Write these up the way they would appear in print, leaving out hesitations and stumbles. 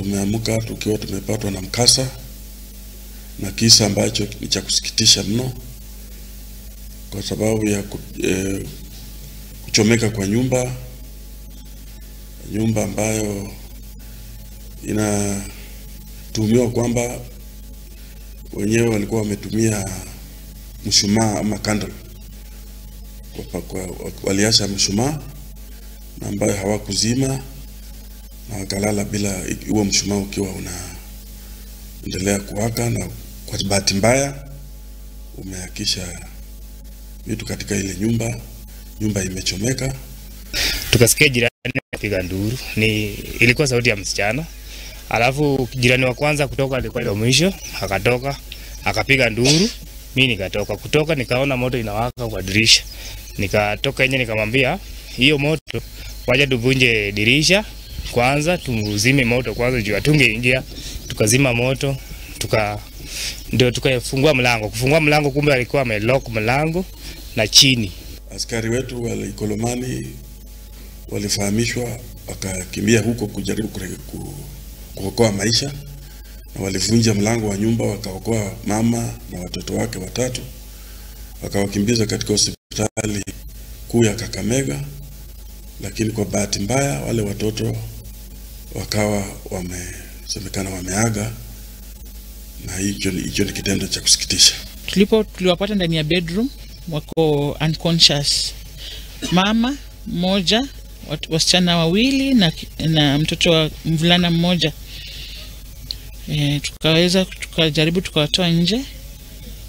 tumeamka tukiwa tumepatwa na mkasa na kisa ambacho ni cha kusikitisha mno kwa sababu ya kuchomeka kwa nyumba ambayo inatuhumiwa kwamba wenyewe walikuwa wametumia mshumaa ama candle. Waliasha mshumaa na ambayo hawakuzima na wakalala bila huo mshumaa ukiwa unaendelea kuwaka, na kwa bahati mbaya umehakisha vitu katika ile nyumba. Nyumba imechomeka. Tukasikia jirani apiga nduru, ni ilikuwa sauti ya msichana. Alafu jirani wa kwanza kutoka alikuwa wa mwisho, akatoka akapiga nduru, mimi nikatoka. Kutoka nikaona moto inawaka kwa dirisha. Nikatoka nje nikamwambia hiyo moto wacha tuvunje dirisha kwanza, tuzime moto kwanza juu atungeingia. Tukazima moto, ndio tukafungua mlango. Kufungua mlango kumbe alikuwa amelock mlango na chini. Askari wetu wa Ikolomani walifahamishwa wakakimbia huko kujaribu kuokoa maisha, na walivunja mlango wa nyumba wakaokoa mama na watoto wake watatu, wakawakimbiza katika hospitali kuu ya Kakamega, lakini kwa bahati mbaya wale watoto wakawa wamesemekana wameaga, na hicho ni kitendo cha kusikitisha. Tuliwapata ndani ya bedroom wako unconscious, mama mmoja, wasichana wawili na mtoto wa mvulana mmoja. Tukaweza tukajaribu tukawatoa nje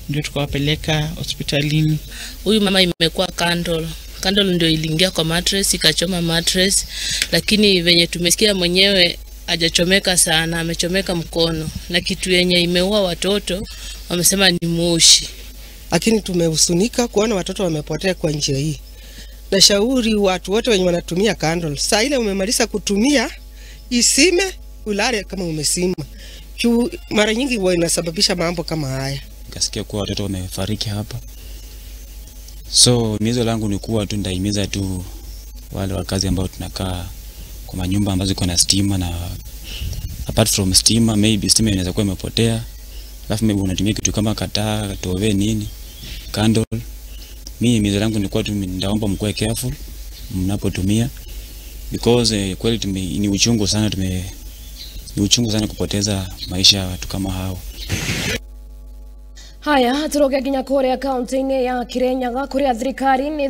ndio tukawapeleka hospitalini. Huyu mama imekuwa candle. Candle ndio iliingia kwa mattress ikachoma mattress, lakini venye tumesikia mwenyewe hajachomeka sana, amechomeka mkono, na kitu yenye imeua watoto wamesema ni moshi. Lakini tumehusunika kuona watoto wamepotea kwa njia hii. Nashauri watu wote wenye wanatumia candle, saa ile umemaliza kutumia isime, ulale kama umesima. Mara nyingi huwa inasababisha mambo kama haya. Nikasikia kuwa watoto wamefariki hapa. So mizo langu ni kuwa tu ndahimiza tu wale wakazi ambao tunakaa kwa manyumba ambazo ziko na stima, na apart from stima maybe stima inaweza kuwa imepotea, alafu maybe unatumia kitu kama kataa, tove nini, candle. Mimi mizo langu ni kuwa tu ndaomba mkuwe careful mnapotumia, because kweli ni uchungu sana, ni uchungu sana kupoteza maisha ya watu kama hao. Haya turoge nginya kuria kaunti-ini ya Kirinyaga kuria thirikari ni